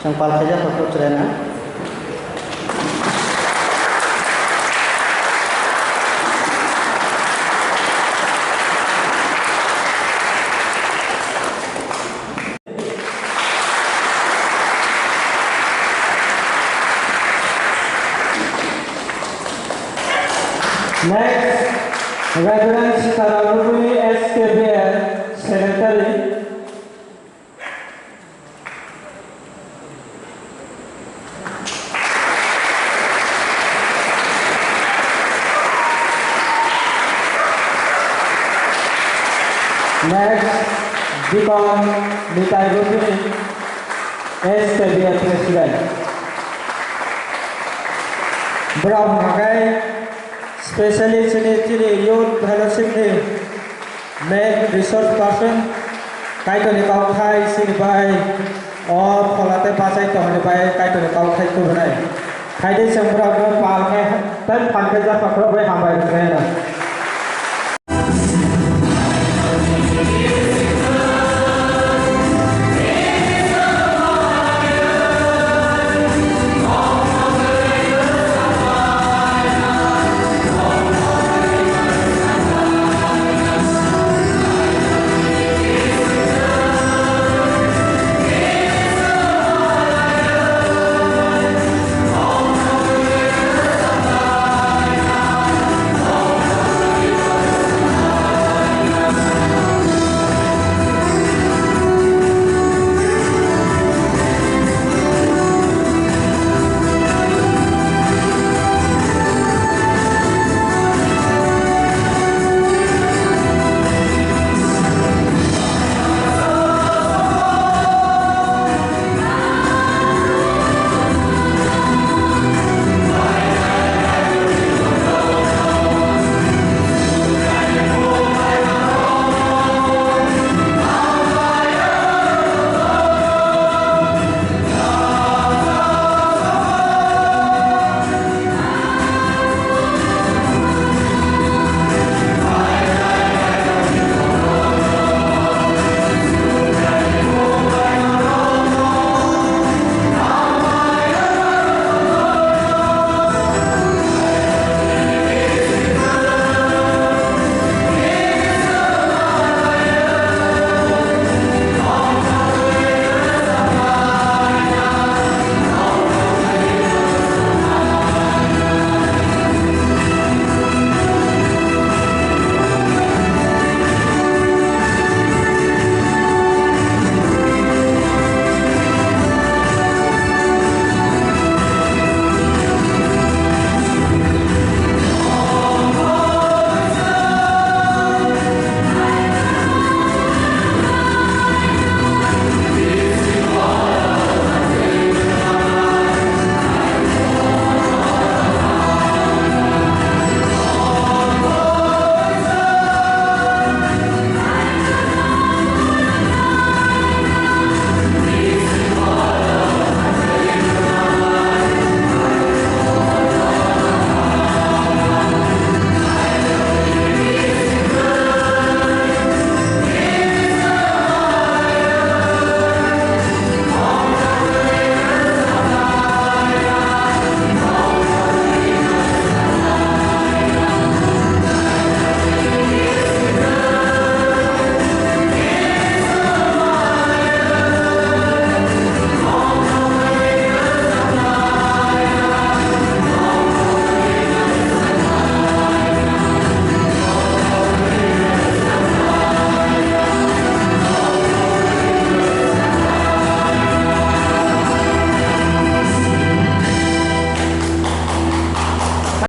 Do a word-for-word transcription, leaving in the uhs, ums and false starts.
Chwng pal khaijak kha kok chwraino. Next, Reverend Sitaram Rukuni, S K B L Secretary. Next, Deacon Nitai Rupini, S K B A President. Borok hwnkhe specially chini, chini Youth Fellowship ni main resource person, Kaitorni kok khai chini bai o phola tei bachai tongmani bai Kaitorni kok khai kubunai. Khaide chwng borokno pal khe tei phan khe japa khorok bai hambai rwkhe.